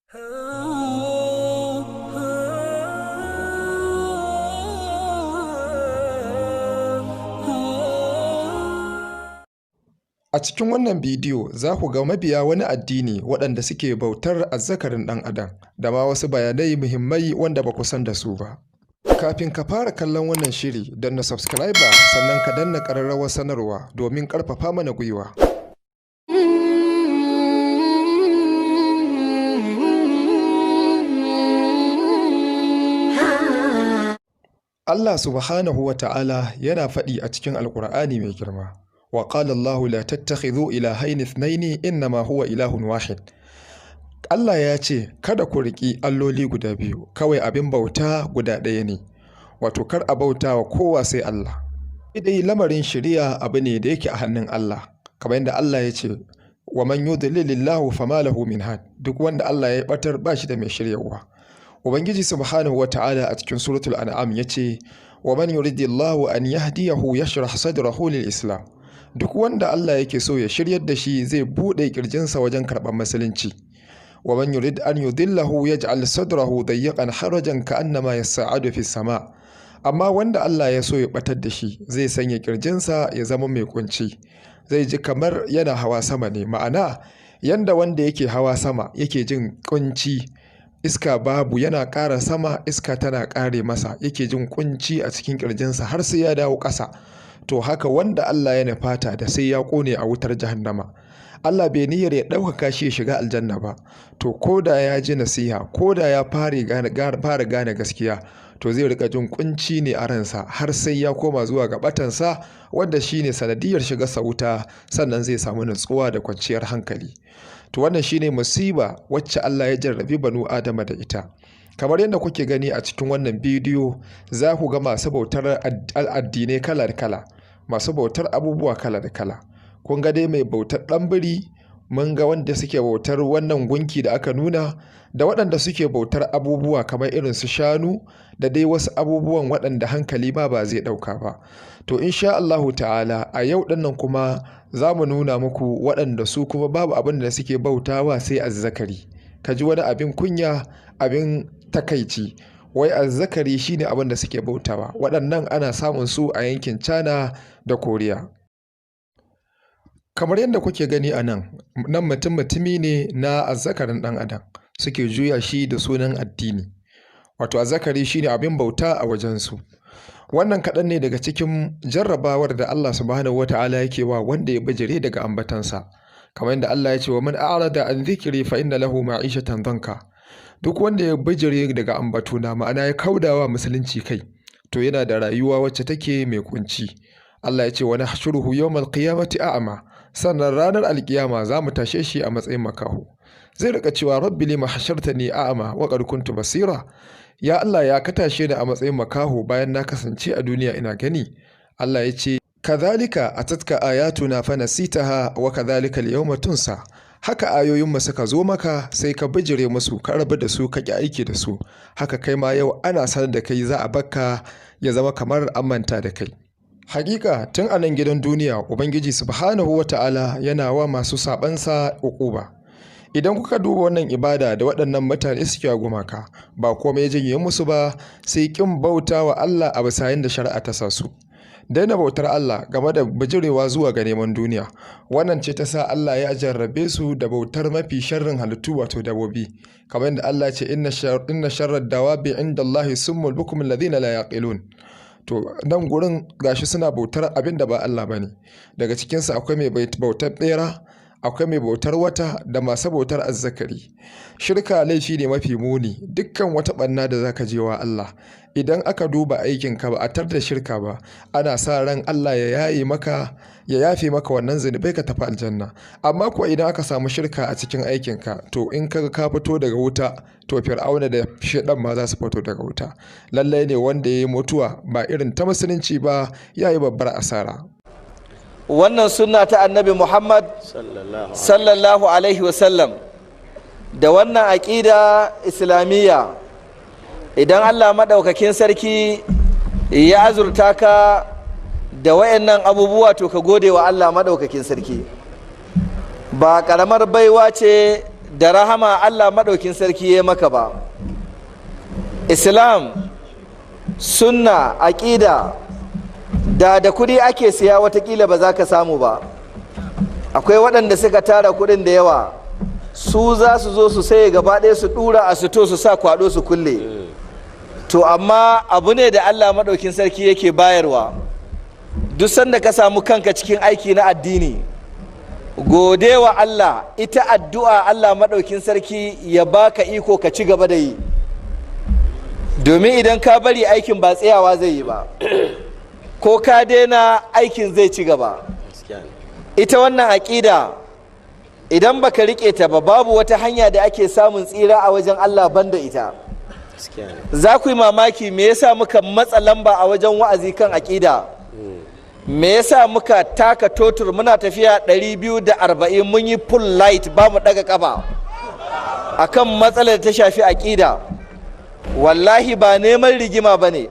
A cikin wannan bidiyo za ku ga mabiya wani addini waɗanda suke bautar azzakarin ɗan adam da ma wasu bayanai muhimmai wanda ba ku san da su ba. Kafin ka fara kallon wannan shiri, danna subscriber sannan ka danna ƙararrawar sanarwa domin ƙarfafa mana gwiwa. Allah subhanahu wa ta'ala yana faɗi a cikin Alƙur'ani mai girma. Wa qala Allahu la tattakhidhu ilahayn ithnayn innama huwa ilahun wahid. Allah ya ce kada ku riƙi alloli guda biyu, kawai abin bauta guda ɗaya ne. Wato kar a bauta wa kowa sai Allah. Dai lamarin shari'a abu ne da yake a hannun Allah, kamar yadda Allah ya ce wa man yudlilillahu fama lahu min had, duk wanda Allah ya batar ba shi da mai shiryarwa. Ubangiji subhanahu wata'ala a cikin suratul an'am ya ce wa man yuridillahu an yahdiyahu yashrah sadrahu lil islam. Duk wanda Allah yake so ya shiryar da shi zai buɗe ƙirjinsa wajen karɓar musulunci. Wa man yurid an yudillahu yaj'al sadrahu dayyqan harajan ka'annama yas'adu fis sama. Amma wanda Allah ya so ya batar da shi zai sanya ƙirjinsa ya zama mai kunci. Zai ji kamar yana hawa sama ne, ma'ana yanda wanda yake hawa sama yake jin kunci, iska babu yana ƙara sama iska tana ƙare masa, yake jin kunci a cikin ƙirjinsa har sai ya dawo ƙasa. To haka wanda Allah ya nufata da sai ya ƙone a wutar jahannama. Allah bai niyyar ya ɗaukaka shi ya shiga aljanna ba. To ko da ya ji nasiha, ko da ya fara gane gaskiya, to zai riƙa jin kunci ne a ransa har sai ya koma zuwa ga batansa wanda shine sanadiyar shigarsa wuta, sannan zai samu nutsuwa da kwanciyar hankali. To wannan shine musiba wacce Allah ya jarrabi banu Adama da ita. Kamar yadda kuke gani a cikin wannan bidiyo, za ku ga masu bautar addinai kala da kala, masu bautar abubuwa kala da kala. Kun ga dai mai bautar ɗan biri, mun ga wanda suke bautar wannan gunki da aka nuna, da waɗanda suke bautar abubuwa kamar irin su shanu da dai wasu abubuwan waɗanda hankali ma ba zai ɗauka ba. To insha Allahu ta'ala a yau ɗin nan kuma za mu nuna muku waɗanda su kuma babu abin da suke bautawa sai azzakari. Ka ji wani abin kunya, abin takaici. Wai azzakari shine abin da suke bautawa. Waɗannan ana samun su a yankin China da Koriya. Kamar yadda kuke gani a nan, nan mutum mutumi ne na azzakarin ɗan adam suke juya shi da sunan addini. Wato azzakari shine abin bauta a wajensu. Wannan kaɗan ne daga cikin jarrabawar da Allah subhanahu wata'ala yake wa wanda ya bijire daga ambatansa. Kamar yadda Allah ya ce wa man a'rada an dhikri fa inna lahu ma'ishatan danka. Duk wanda ya bijire daga ambatona, ma'ana ya kaudawa musulunci kai, to yana da rayuwa wacce take mai kunci. Allah ya ce wa nahshuruhu yawmal qiyamati a'ma. Sannan ranar alkiyama za mu tashe shi a matsayin makaho. Zai rika cewa rabbi lima hashartani a'ma wa qad kuntu basira. Ya Allah, ya ka tashe ni a matsayin makaho bayan na kasance a duniya ina gani. Allah ya ce kadhalika atatka ayatuna fanasitaha wa kadhalika al-yawma tunsa. Haka ayoyinmu suka zo maka sai ka bijire musu, ka rabu da su, ka ƙi aiki da su. Haka kai ma yau ana sanar da kai za a bakka ya zama kamar an manta da kai. Hakika tun a nan gidan duniya Ubangiji subhanahu wa ta'ala yana wa masu saɓansa uquba. Idan kuka duba wannan ibada da waɗannan mutane suke gumaka, ba komai ya janye musu ba sai ƙin bauta wa Allah a bisa yanda shari'a ta sa su. Daina bautar Allah game da bijirewa zuwa ga neman duniya. Wannan ce ta sa Allah ya jarrabe su da bautar mafi sharrin halittu, wato dabbobi. Kamar yadda Allah ya ce inna sharrad dawabi inda Allahi summul bukum alladhina la yaqilun. To nan gurin gashi suna bautar abin da ba Allah bane. Daga cikinsu akwai mai bautar bera, akwai mai bautar wata, da masu bautar azzakari. Shirka laifi ne mafi muni. Dukkan wata ɓanna da zaka je wa Allah, idan aka duba aikinka ba a tar da shirka ba, ana sa ran Allah ya yaye maka, ya yafe maka wannan zunubai ka tafi aljanna. Amma kuwa idan aka samu shirka a cikin aikinka, to in kaga ka fito daga wuta, to Fir'auna da Shaiɗan ma za su fito daga wuta. Lallai ne wanda ya yi mutuwa ba irin ta musulunci ba, ya yi babbar asara. Wannan sunna ta Annabi Muhammad sallallahu alaihi wasallam da wannan aƙida islamiyya, idan Allah maɗaukakin sarki ya azurta ka da wayannan abubuwa, to ka gode wa Allah maɗaukakin sarki. Ba ƙaramar baiwa ce da rahama Allah maɗaukin sarki ya maka ba. Islam, sunna, aƙida da kuɗi ake siya, watakila ba za ka samu ba. Akwai waɗanda suka tara kuɗin da yawa, su za su zo su saye gaba ɗaya, su ɗura a suto, su sa kwaɗo, su kulle. To amma abu ne da Allah maɗaukin sarki yake bayarwa. Duk sanda ka samu kanka cikin aiki na addini, gode wa Allah, ita addu'a Allah maɗaukin sarki ya baka iko ka ci gaba da yi, domin idan ka bari, aikin ba tsayawa zai yi ba. Ko ka daina, aikin zai ci gaba. Ita wannan aƙida, idan baka riƙe ta ba, babu wata hanya da ake samun tsira a wajen Allah banda ita. Za ku yi mamaki me yasa muka matsa lamba a wajen wa'azi kan aƙida, me yasa muka taka totur, muna tafiya 240, mun yi full light, ba mu daga kafa akan matsalar da ta shafi aƙida. Wallahi ba neman rigima ba ne,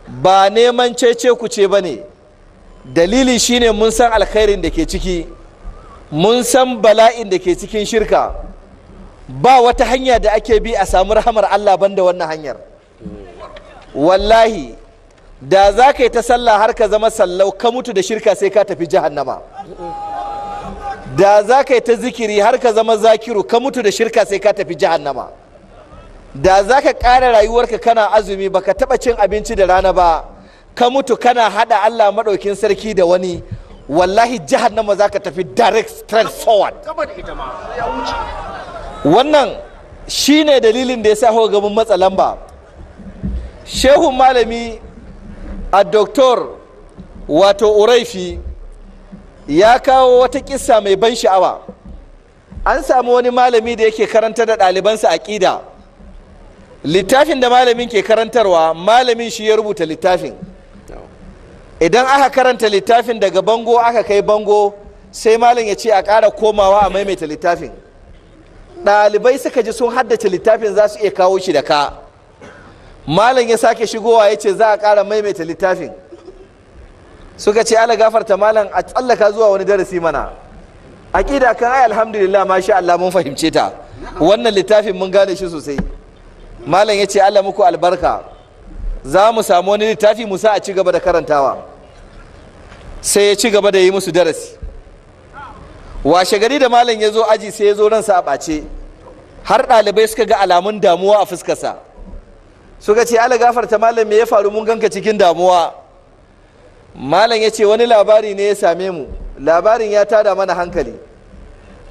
ba neman cece kuce ba ne. Dalili shine mun san alkhairin da ke ciki, mun san bala'in da ke cikin shirka. Ba wata hanya da ake bi a samu rahamar Allah banda wannan hanyar. Wallahi da za ka yi ta sallah har ka zama sallau, ka mutu da shirka, sai ka tafi jahannama. Da za ka yi ta zikiri har ka zama zakiru, ka mutu da shirka, sai ka tafi jahannama. Da za ka ƙara rayuwarka kana azumi, baka taɓa cin abinci da rana ba, ka mutu kana haɗa Allah maɗaukin sarki da wani, wallahi jahannama za ka tafi direct, straight forward. Wannan shine dalilin da ya sa ga mun matsa lamba. Shehun malami a doktor, wato Uraifi, ya kawo wata kissa mai ban sha'awa. An samu wani malami da yake karanta da ɗalibansa aƙida. Littafin da malamin ke karantarwa, malamin shi ya rubuta littafin. Idan aka karanta littafin daga bango aka kai bango, sai malam ya ce a ƙara komawa a maimaita littafin. Ɗalibai suka ji sun haddace littafin, za su iya kawo shi da ka. Malam ya sake shigowa, ya ce za a ƙara maimaita littafin. Suka ce, "Ala gafarta malam, a tsallaka zuwa wani darasi mana. Aƙida kan ai alhamdulillah, masha Allah, mun fahimce ta. Wannan littafin mun gane shi sosai." Malam ya ce, "Allah muku albarka, za mu samu wani littafi mu sa a ci gaba da karantawa." Sai ya ci gaba da yi musu darasi. Washe gari da malam ya zo aji, sai ya zo ransa a ɓace, har ɗalibai suka ga alamun damuwa a fuskarsa. Suka ce, "Ala gafarta malam, me ya faru? Mun ganka cikin damuwa." Malam ya ce, "Wani labari ne ya same mu, labarin ya tada mana hankali.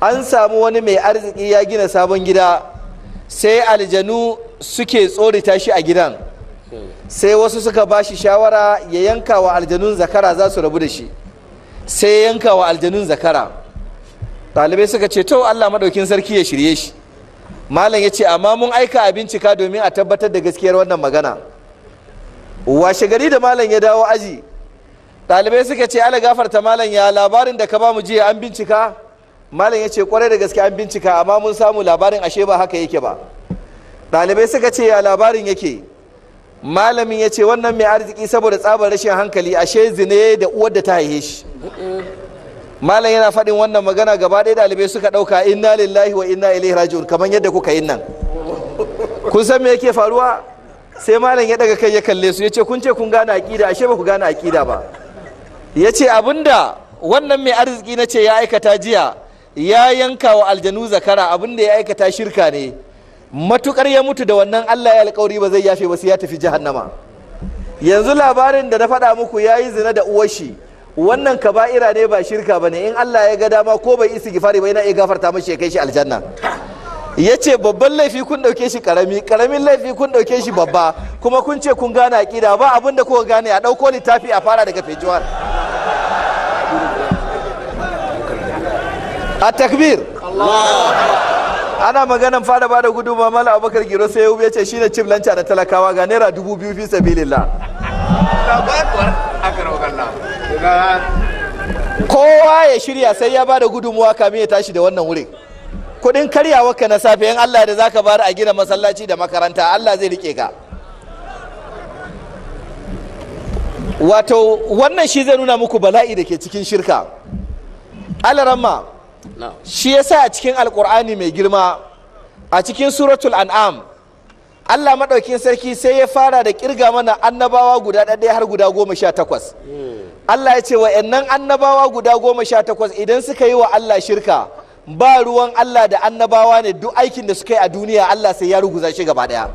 An samu wani mai arziki ya gina sabon gida, sai aljanu suke tsorita shi a gidan. Sai wasu suka ba shi shawara ya yanka wa aljanun zakara, za su rabu da shi. Sai ya yanka wa aljanun zakara." Ɗalibai suka ce, "To, Allah maɗaukin sarki ya shirye shi." Malam ya ce, "Amma mun aika a bincika domin a tabbatar da gaskiyar wannan magana." Washe gari da malam ya dawo aji, ɗalibai suka ce, "Ala gafarta malam, ya labarin da ka ba mu jiya, an bincika?" Malam ya ce, "Kwarai da gaske an bincika, amma mun samu labarin ashe ba haka yake ba." Ɗalibai suka ce, "Ya labarin yake?" Malamin ya ce, "Wannan mai arziki, saboda tsabar rashin hankali, ashe zina da uwar da ta haihe shi." Malam yana faɗin wannan magana, gaba ɗaya ɗalibai suka ɗauka inna lillahi wa inna ilaihi raji'un, kamar yadda kuka yi nan. Kun san me yake faruwa? Sai malam ya daga kai ya kalle su, ya ce, "Kun ce kun gane aƙida, ashe ba ku gane aƙida ba." Ya ce, "Abinda wannan mai arziki na ce ya aikata jiya, ya yanka wa aljanu zakara, abinda ya aikata shirka ne. Matukar ya mutu da wannan, Allah ya alkawari ba zai yafe ba, sai ya tafi jahannama. Yanzu labarin da na faɗa muku, ya yi zina da uwar shi, wannan kaba'ira ne, ba shirka ba ne. In Allah ya ga dama, ko bai istighfari ba, yana iya gafarta mashi ya kai shi aljanna." Ya ce, "Babban laifi kun ɗauke shi karami, karamin laifi kun ɗauke shi babba, kuma kun ce kun gane aƙida. Ba abin da kuka gane. A ɗauko littafi a fara daga page 1." A takbir! Ana maganan fara bada gudunmawa, Malam Abubakar Giro sai ya ce shine chief lanca da talakawa, ga ₦2,000 fi sabilillah. Kowa ya shirya sai ya bada gudunmuwa kamin ya tashi da wannan wurin. Kudin karyawa ka na safe, in Allah da zaka bayar a gina masallaci da makaranta, Allah zai rike ka. Wato wannan shi zai nuna muku bala'i da ke cikin shirka. Alaramma. Shi yasa a cikin Alkur'ani mai girma, a cikin Suratul An'am, Allah maɗaukin sarki sai ya fara da kirga mana annabawa guda ɗaya har guda 18. Allah ya ce wa'annan annabawa guda 18 idan suka yi wa Allah shirka, ba ruwan Allah da annabawa ne, duk aikin da suka yi a duniya Allah sai ya ruguza shi gaba ɗaya.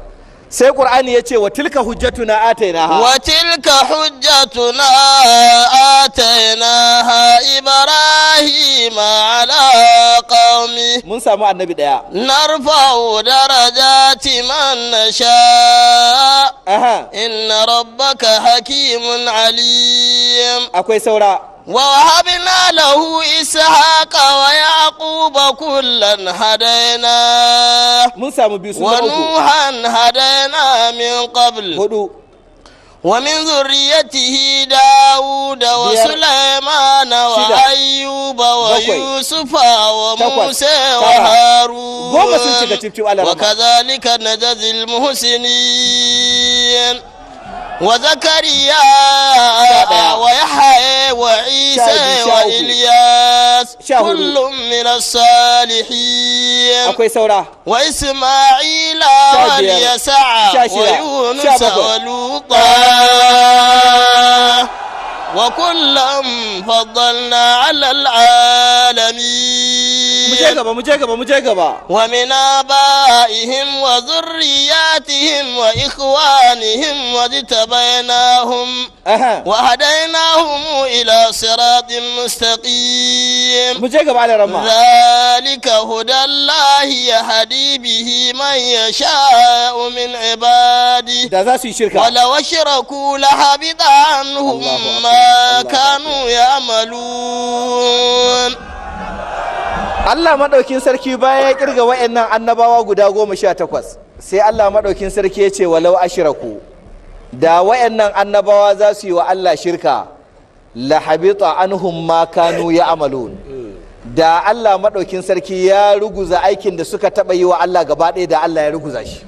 Sai Qur'ani ya ce wa tilka hujjatuna atainaha. Wa tilka hujjatuna atainaha Ibrahima ala qaumi. Mun samu annabi ɗaya. Narfa'u darajati man nasha. Inna rabbaka hakimun alim. Akwai saura. ووهبنا له إسحاق ويعقوب كلا هدينا. Mun samu biyu, sun zama uku. ونوحا هدينا من قبل. Hudu. ومن ذريته داود وسليمان شدة. وأيوب بقي. ويوسف وموسى ترى. وهارون. 10 sun cika cif cif, Allah rama. وكذلك نجزي المحسنين. وزكريا 11. ويحيى وعيسى 12، 13. وإلياس. 14. كل من الصالحين. Akwai saura. وإسماعيل 15. واليسع 16. ويونس 17. ولوطا وكلا فضلنا على Mu je العالمين. gaba, mu je gaba, mu je gaba. ومن آبائهم وذرياتهم وإخوانهم واجتبيناهم وهديناهم إلى صراط مستقيم. Mu je gaba da ramma. ذلك هدى الله يهدي به من يشاء من عباده. Da za su yi shirka. ولو أشركوا لحبط عنهم الله أكبر، ما الله كانوا يعملون. Allah maɗaukin sarki bayan ya kirga wa'annan annabawa guda 18, sai Allah maɗaukin sarki ya ce walau ashraku, da wa'annan annabawa za su yi wa Allah shirka, la habita anhum ma kanu ya'malun, da Allah maɗaukin sarki ya ruguza aikin da suka taɓa yi wa Allah gaba ɗaya, da Allah ya ruguza shi.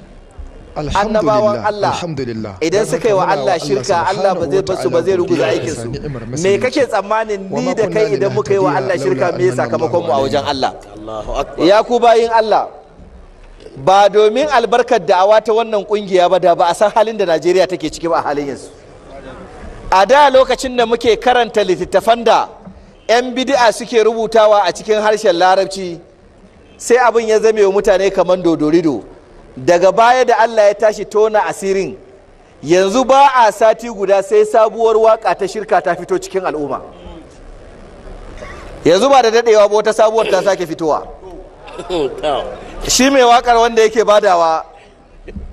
Annabawan Alhamdulillah, Allah alhamdulillah. idan Don suka yi wa haka muna Allah shirka, Allah ba zai basu ba, zai ruguza ta'ala aikin su. godiya bisa ni'imar Me musulunci. kake tsammanin Wa ni ma da kunna kai idan muka yi wa Allah linahtadiya shirka, laula me an manna sakamakon mu a Allahu wajen alaina. Allah? Allahu akbar. Ya ku bayin Allah, ba domin albarkar da'awa ta wannan kungiya ba, da ba a san halin da Najeriya take ciki ba a halin yanzu. A da lokacin da muke karanta littattafan da 'yan bid'a suke rubutawa a cikin harshen Larabci, sai abin ya zame wa mutane kamar dodorido. Daga baya da Allah ya tashi tona asirin, yanzu ba a sati guda sai sabuwar waka ta shirka ta fito cikin al'umma. Yanzu ba da dadewa ba wata sabuwar ta sake fitowa. Shi mai wakar wanda yake badawa,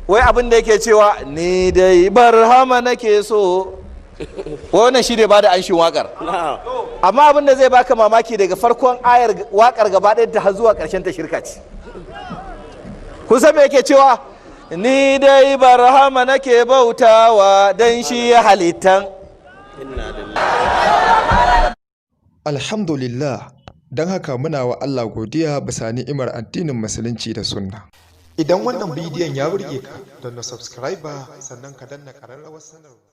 wai abin da yake cewa, "Ni dai Barhama nake so." Wannan shi ne bada anshin wakar. Amma abin da zai baka mamaki, daga farkon ayar wakar gaba ɗaya ta har zuwa ƙarshen ta shirka ce. Kun san me yake cewa? "Ni dai Barhama nake bautawa dan shi ya halittan." Alhamdulillah, don haka muna wa Allah godiya bisa ni'imar addinin Musulunci da Sunna. Idan wannan bidiyon ya burge ka, danna subscribe sannan ka danna ƙararrawar sanarwa.